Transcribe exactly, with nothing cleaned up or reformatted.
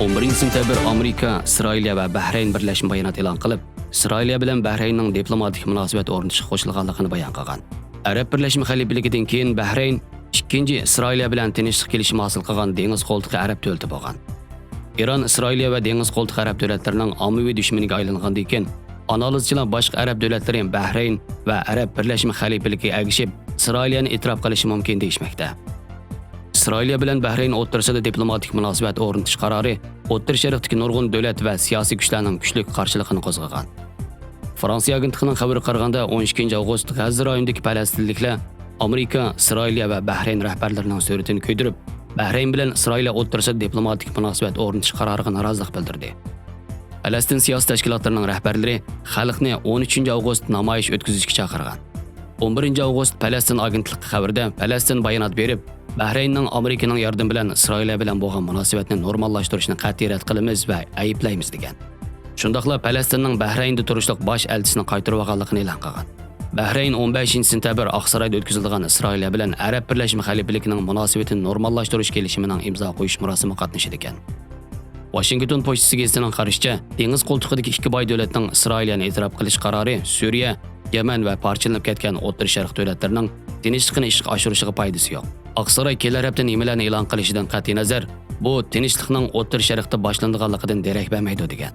ئون بىرىنچى سېنتەبىر ئامېرىكا، ئىسرائىلىيە ۋە بەھرەين بىرلەشمە بايانات ئېلان قىلىپ، ئىسرائىلىيە بىلەن بەھرەيننىڭ دىپلوماتىك مۇناسىۋەت ئورنىتىشقا قوشۇلغانلىقىنى بايان قىلغان. ئەرەب بىرلەشمە خەلىپىلىكىدىن كېيىن بەھرەين ئىككىنچى ئىسرائىلىيە بىلەن تىنچلىق كېلىشىمى ھاسىل قىلغان دېڭىز قولتۇقى ئەرەب دۆلىتى بولغان. ئىران ئىسرائىلىيە ۋە دېڭىز قولتۇقى ئەرەب دۆلەتلىرىنىڭ ئاممىۋى دۈشمىنىگە ئايلانغاندىن كېيىن، ئانالىزچىلار باشقا ئەرەب دۆلەتلىرى بەھرەين ۋە ئەرەب بىرلەشمە خەلىپىلىكىگە ئەگىشىپ، ئىسرائىلىيەنى ئېتىراپ قىلىشى مۇمكىن دېيىشمەكتە. ئىسرائىلىيە بىلەن بەھرەين ئوتتۇرىسىدا دىپلوماتىك مۇناسىۋەت ئورنىتىش قارارى ئوتتۇرا شەرقتىكى نۇرغۇن دۆلەت ۋە سىياسىي كۈچلەرنىڭ كۈچلۈك قارشىلىقىنى قوزغىغان. فرانسىيە ئاگېنتلىقىنىڭ خەۋىرىگە قارىغاندا، ئون ئىككىنچى ئاۋغۇست غەززە رايونىدىكى پەلەستىنلىكلەر ئامېرىكا، ئىسرائىلىيە ۋە بەھرەين رەھبەرلىرىنىڭ سۈرىتىنى كۆيدۈرۈپ، بەھرەين بىلەن ئىسرائىلىيە ئوتتۇرىسىدا دىپلوماتىك مۇناسىۋەت ئورنىتىش قارارىغا نارازىلىق بىلدۈردى. پەلەستىن سىياسىي تەشكىلاتلىرىنىڭ رەھبەرلىرى خەلقنى ئون ئۈچىنچى ئاۋغۇست نامايىش ئۆتكۈزۈشكە چاقىرغان. ئون بىرىنچى ئاۋغۇست پەلەستىن ئاگېنتلىقى خەۋىرىدە، پەلەستىن بايانات بېرىپ، بەھرەيننىڭ ئامېرىكىنىڭ ياردىمى بىلەن ئىسرائىلىيە بىلەن بولغان مۇناسىۋەتنى نورماللاشتۇرۇشىنى قەتئىي رەت قىلىمىز ۋە ئەيىبلەيمىز، دېگەن. شۇنداقلا پەلەستىننىڭ بەھرەيندە تۇرۇشلۇق باش ئەلچىسىنى قايتۇرۇۋالغانلىقىنى ئېلان قىلغان. بەھرەين ئون بەشىنچى سېنتەبىر ئاقسارايدا ئۆتكۈزۈلىدىغان ئىسرائىلىيە بىلەن ئەرەب بىرلەشمە خەلىپىلىكىنىڭ مۇناسىۋىتىنى نورماللاشتۇرۇش كېلىشىمىنىڭ ئىمزا قويۇش مۇراسىمىغا قاتنىشىدىكەن. ۋاشىنگتون پوچتىسى گېزىتىنىڭ قارىشىچە، دېڭىز قولتۇقىدىكى ئىككى باي دۆلەتنىڭ ئىسرائىلىيەنى ئېتىراپ قىلىش قارارى سۈرىيە، يەمەن ۋە پارچىلىنىپ كەتكەن ئوتتۇرا شەرق دۆلەتلىرىنىڭ تىنچلىقىنى ئىشقا ئاشۇرۇشىغا پايدىسى يوق. ئاقساراي كېلەر ھەپتە نېمىلەرنى ئېلان قىلىشىدىن قەتئىينەزەر، بۇ تىنچلىقنىڭ ئوتتۇرا شەرقتە باشلىنىدىغانلىقىدىن دېرەك بەرمەيدۇ، دېگەن.